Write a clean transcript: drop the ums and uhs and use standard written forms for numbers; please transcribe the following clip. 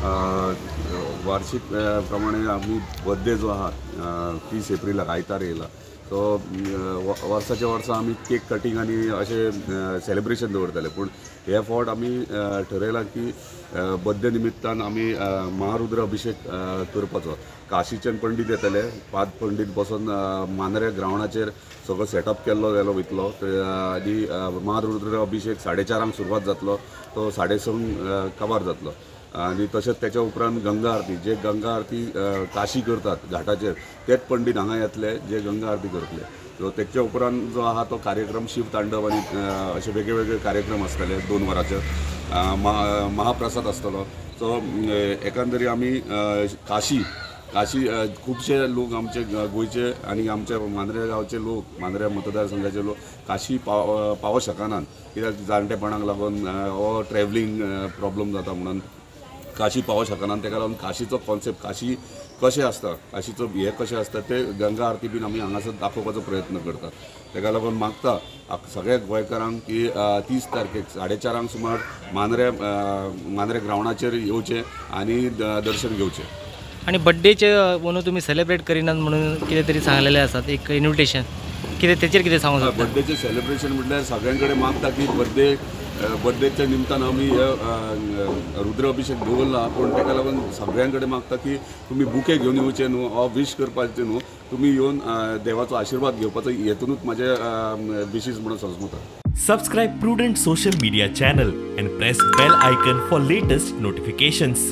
वार्षिक प्रमाणे आमी बर्थडे जो आहा 30 एप्रिलाक आयतार येयला सो वर्साच्या वर्सा आमी केक कटींग आनी अशें सेलिब्रेशन दवरताले पूण हे फावट आमी ठरयलां की बर्थडे निमित्तान आमी महारुद्र अभिषेक करपाचो. काशीच्यान पंडीत येतले, 5 पंडीत बसून मांद्रे ग्रावंडाचेर सगळो सेटअप केल्लो जालो वयतलो आनी महारुद्र अभिषेक 4:30 सुरवात जातलो, तो 6:30 काबार जातलो. आनी तशेंच तेच्या उपरांत गंगा आरती, जे गंगा आरती काशी करतात घाटाचेर तेच पंडीत हांगा येतले जे गंगा आरती करतले. सो तेच्या उपरांत जो आहा तो कार्यक्रम शिव तांडव आनी अशे वेगळे वेगळे कार्यक्रम आसतले 2 वरांचेर, महाप्रसाद आसतलो. सो एकांदरी आमी काशी काशी खुबशे लोक आमचे गोंयचे आनी आमच्या मांद्रे गांवचे लोक, मांद्रे मतदारसंघाचे लोक काशी पावोंक शकनात कित्याक जाणटेपणाक लागून वो ट्रॅवलिंग प्रॉब्लम जाता म्हणून काशी पावोंक शकना. ताका लागून काशीचो कॉन्सेप्ट, काशी कशें आसता, काशीचो हें कशें आसता ते गंगा आरती बीन आमी हांगासर दाखोवपाचो प्रयत्न करतात. ताका लागून मागता सगळ्या गोंयकारांक की 30 तारखेक 4:30 सुमार मांद्रे मांद्रे ग्रावंडाचेर येवचें आनी दर्शन घेवचें. आनी बड्डेचे म्हणून तुमी सेलिब्रेट करिनात म्हणून कितें तरी सांगलेलें आसात, एक इन्विटेशन कितें, तेचेर कितें सांगूंक शकता? बड्डेचें सेलिब्रेशन म्हटल्यार सगळ्यां कडेन मागता की बड्डेच्या निमतान आमी रुद्र अभिषेक दवरला, पूण ताका लागून सगळ्यां कडेन मागता की तुमी बुके घेवन येवचे न्हू वा वीश करपाचें न्हू, तुमी येवन देवाचो आशिर्वाद घेवपाचो हेतुनूच म्हाजे विशीस म्हणून समजता. Subscribe Prudent social media channel and press bell icon for latest notifications.